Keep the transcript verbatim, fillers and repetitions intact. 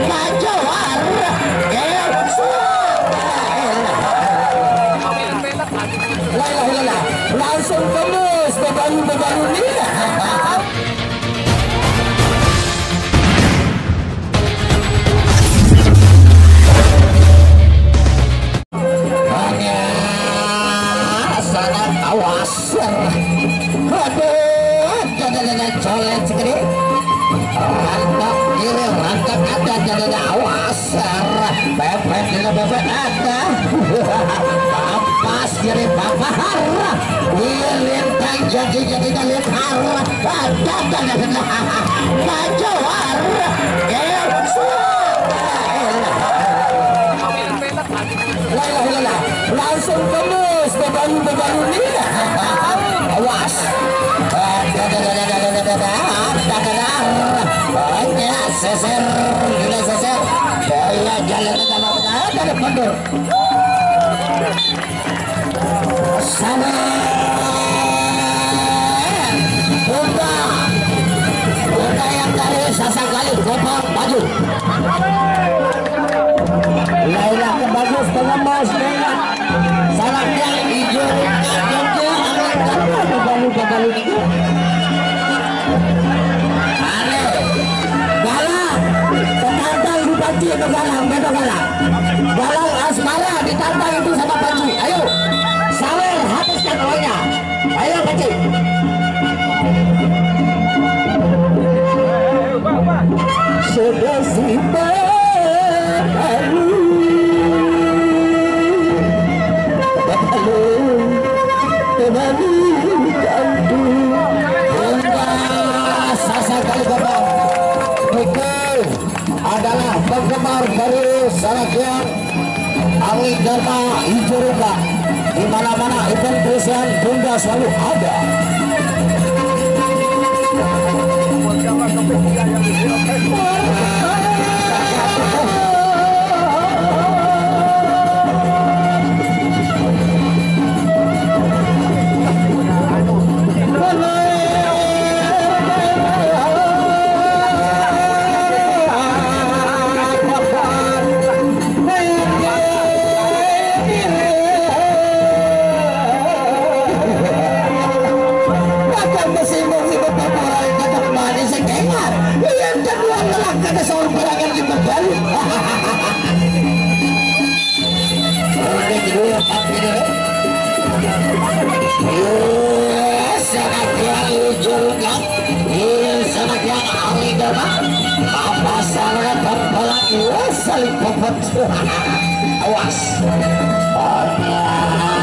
Maju, war. La ilaha illallah. Langsung tembus bebalu-bebalu ni. Hanya sangat awas. Aduh, ada-ada colet sekali. Rantap kiri, rantap ada, ada-ada awas. Pepet, tidak pepet ada. Papas kiri, papahar. Lintang jadi, jadi lintang. Ada, ada, ada. Maju, war. Eh, suara. La ilaha illallah. Langsung tembus bebalu-bebalu ni. Awas. Banyak seser, gila seser. Bola jalan ke tengah-tengah, ada mundur. Sabar. Buka. Buka yang dari Sasak Galih, Gopang, maju. Lainnya bagus, pengemas, merah. Salah yang hijau, hijau, angkat, angkat, kembali, kembali. Aneh. Galang, tetantang di Panji itu galang, betul galang. Galang asmara ditantang itu sama Panji. Ayo, sawer, habiskan olehnya. Ayo, Panji. Sudah si baru, baru, kembali kampung. Sasak kali, Bapak. Oke, adalah penggemar dari Sarakian, Angin Dharma, Hijau Rimba. Di mana-mana event Christian, Bunda selalu ada. Makan besi mau ribut, makan manis, sekengar. Yang kedua, ngelak, kata seorang perangan di Bengkulu. Oke, kedua, empat, ini. Iya, sangat jauh, jurang. Iya, sangat jauh, ahli dapat. Apa salah, pepelan, iya, saling pepet. Awas. Oke.